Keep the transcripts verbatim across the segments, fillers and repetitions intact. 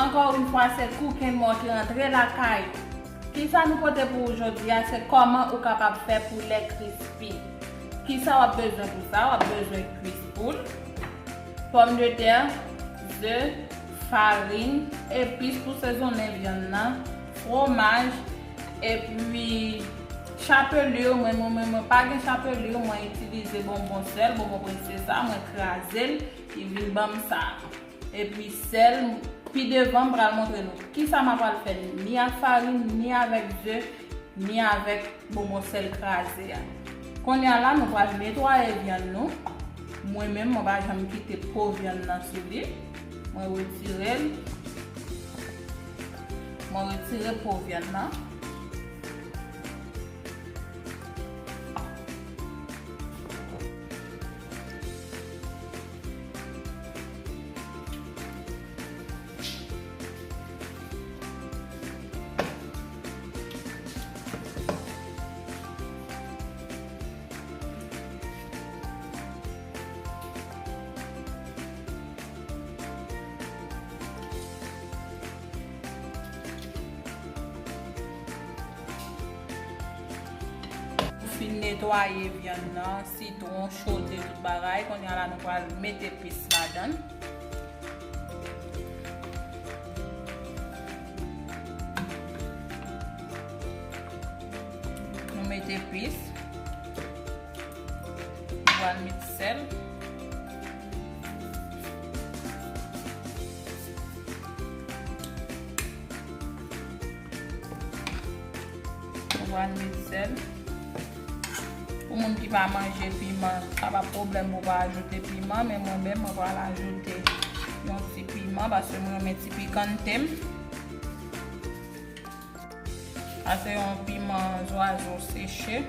Encore une fois, c'est Cook and More ki rantre lakay ou. Kisa nou pote pou ou jodi a, se kòman ou kapab fè poulè krispi. Kisa w ap bezwen pou sa? W ap bezwen kwis poul, pòmdetè, ze, farin, epis pou sezonnen vyann nan, fwomaj, epi chapelure. Mwen, mwen, mwen, mwen pa gen chapelure, mwen itilize bonbon sèl, bonbon prensesa, mwen kraze l, li vin ban m sa. Epi sèl, pi devan, m pral montre nou kisa m ap pral fè ni ak farin, ni avèk ze, ni avèk bonbon sèl kraze a. Kounye a la, nou pral netwaye vyann nou. Mwen menm, mwen pa janm kite po vyann nan sou li. Mwen retire l. Mwen retire po vyann nan. Nou fin netwaye vyann nan, sitwon, chote, tout bagay. Kounye a la, nou pral mete epis ladan l. Nou mete epis. Nou pral met sèl. Nou pral met sèl. Pou moun ki pa manje piman, sa pa pwoblèm pou pa ajoute piman, men mwen menm, mwen pral ajoute yon ti piman, paske mwen renmen ti pikante m. Sa se yon piman zwazo seche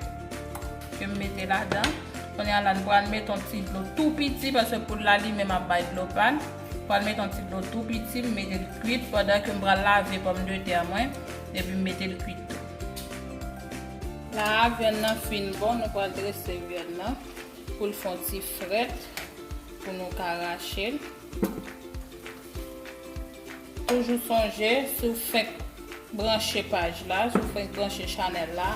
ke m mete ladan. Kounye a la, nou pral mete yon ti dlo tou piti, paske poul la li menm ap bay dlo pa l. Pral mete yon ti dlo tou piti, m mete l kwit pandan ke m pral lave pòmdetè mwen, epi m mete l kwit tou. La a, vyann nan fin bon, nou pral drese vyann nan pou l fè yon ti frèt, pou nou ka rache l. Toujou sonje, si w fenk branche paj la, si w fenk branche chanèl la,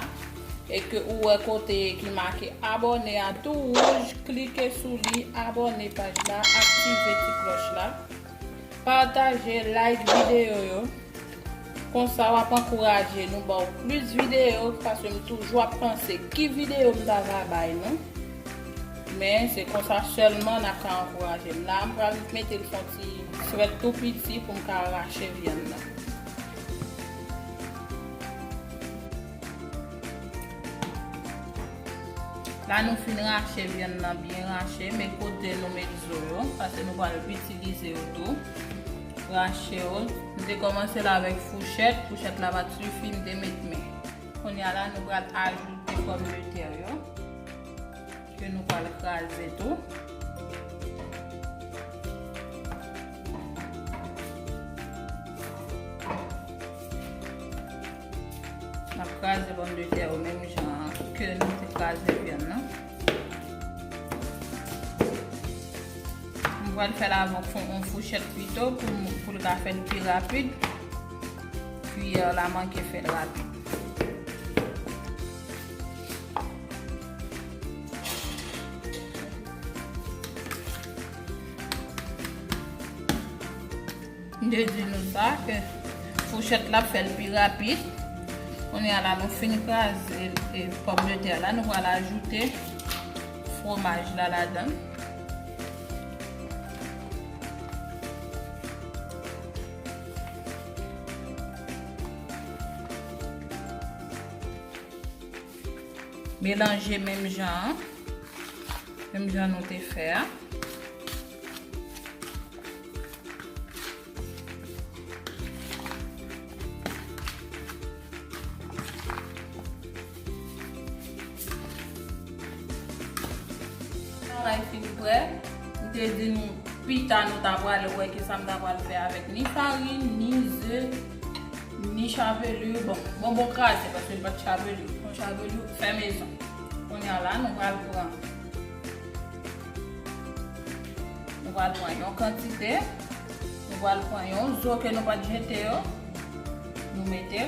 e ke ou wè kote ki make abòne a tou wouj, klike sou li, abòne paj la, aktive ti klòch la, pataje, like videyo yo. Konsa w ap ankouraje nou ba w plis videyo, paske m toujou ap panse ki videyo m ta va bay nou. Men se konsa sèlman n ap ka ankouraje m. La, m pral mete l fè yon ti frèt tou piti pou m ka rache vyann nan. La, nou fin rache vyann nan byen rache, men kote nou met zo yo, paske nou pral itilize yo tou. Rache yo. M te kòmanse la avèk fouchèt, fouchèt la pa t sifi, m te met men. Kounye a la, nou pral ajoute pòmdetè yo, ke nou pral kraze tou. N ap kraze pòmdetè yo menm jan ke nou te kraze vyann nan. M pral fè l avèk fon, yon fouchèt pito pou, pou l ka fè l pi rapid. Kiyè la manke fè l rapid. M te di nou sa, ke fouchèt la ap fè l pi rapid. Kounye a la, nou fin kraze, e, pòmdetè la, nou pral ajoute fwomaj la ladan l. Melanje menm jan an. Menm jan nou te fè a. Travay fin prè. M te di nou, pita nou ta pral wè kisa m ta pral fè avèk ni farin, ni ze, ni chapelure. Bon, bonbon kraze, paske li pa t chapelure. Yon chapelure fè mezon. Kounye a la, nou pral pran, nou pral pran yon kantite. Nou pral pran yon zo ke nou pa t jete yo. Nou mete.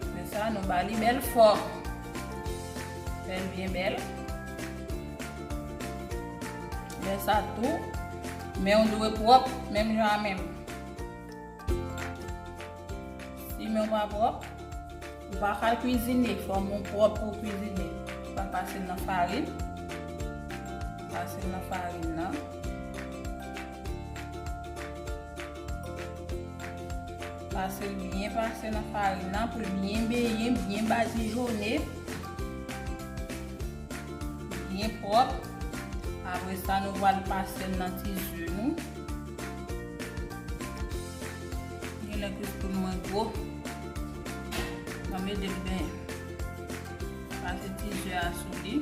Apre sa, nou ba li bèl fòm. Fè l byen bèl. Lè sa tou, men w dwe pwòp, menm jan a men m. Si men w pa pwòp, ou pa ka kwizine, fò men w pwòp pou w kwizine. Ou pral pase l nan farin. Pase l nan farin nan. Pase l byen pase nan farin nan pou l byen benyen, byen badijonnen, byen pwòp. Apre sa, nou pral pase l nan ti ze nou. Genlè kris pou mwen gwo. Mwen mete l byen. Pase ti ze a sou li.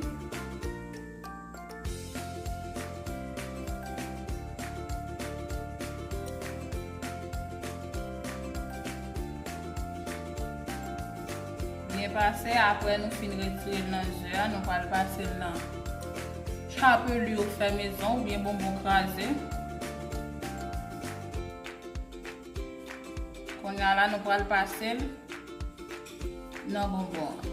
Byen pase, apre nou fin retire l nan ze a, nou pral pase l nan chapelure fè mezon oubyen bonbon kraze. Kounye a la, nou pral pase l nan bonbon an.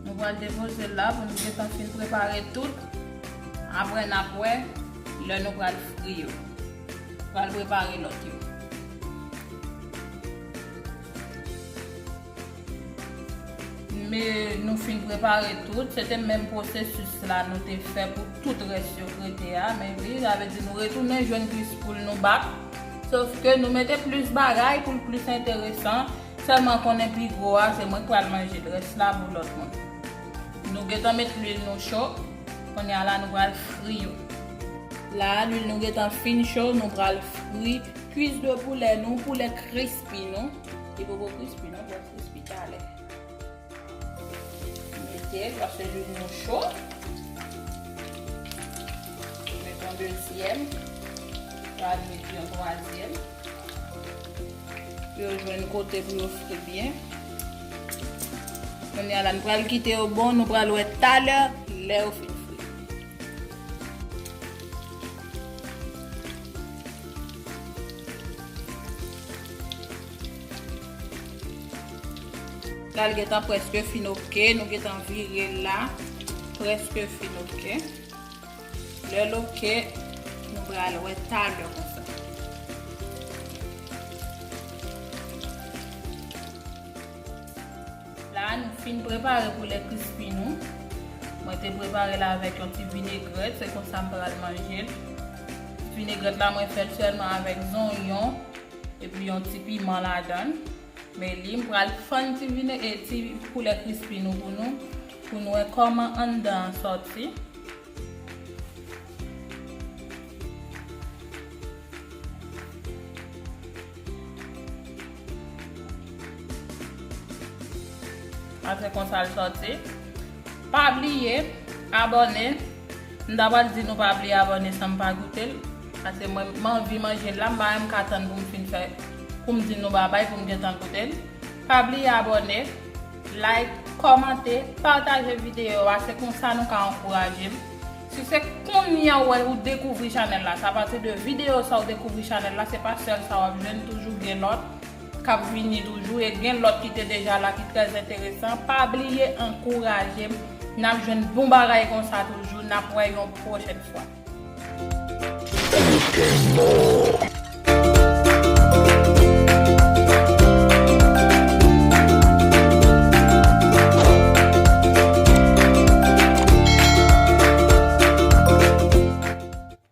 Nou pral depoze l la pou nou gentan fin prepare tout. Apre n ap wè lè nou pral fri yo. Pral prepare lòt yo. Men nou fin prepare tout, se te menm pwosesis la nou te fè pou tout rès yo k rete a. Men wi, sa vle di nou retounen jwenn kris poul nou bat. Sof ke nou mete plis bagay pou l plis enteresan. Sèlman konnen pi gwo a, se mwen k pral manje l. Rès la pou lòt moun. Nou gentan met lwil nou cho. Kounye a la, nou pral fri yo. La, lwil nou gentan fin cho, nou pral fri kwis de poulè nou, poulè krispi nou. Li poko krispi non, pou l krispi talè. Mete l, paske lwil nou cho. Met yon dezyèm. Pral met yon twazyèm. Pou yo jwenn kote pou yo fri byen. Kounye a la, nou pral kite yo bon, nou pral wè talè, lè yo fin fri. La, l gentan prèske fin oke, nou gentan vire l la, prèske fin oke. Lè l oke, nou pral wè talè konsa. La, nou fin prepare poulè krispi nou. Mwen te prepare l avèk yon ti vinegrèt, se konsa m pral manje l. Vinegrèt la, mwen fè l sèlman avèk zonyon, epi yon ti piman ladan l. Men li, m pral fann ti vine-, e ti poulè krispi nou pou nou, pou nou wè kòman anndan an sòti. Sa se konsa l sòti. Pa bliye abòne. M ta pral di nou pa bliye abòne san m pa goute l. Paske mwen, m anvi manje l la, m pa menm ka tann pou m fin fè, pou m di nou babay, pou m gentan goute l. Pa bliye abòne, like, kòmante, pataje videyo a, se konsa nou ka ankouraje m. Si se kounye a ou wè ou dekouvri chanèl la, se apati de videyo sa ou dekouvri chanèl la, se pa sèl sa w ap jwenn, toujou gen lòt k ap vini toujou, e gen lòt ki te deja la ki trè enteresan. Pa bliye ankouraje m. N ap jwenn bon bagay konsa toujou. N ap wè yon pwochèn fwa. Open mouth.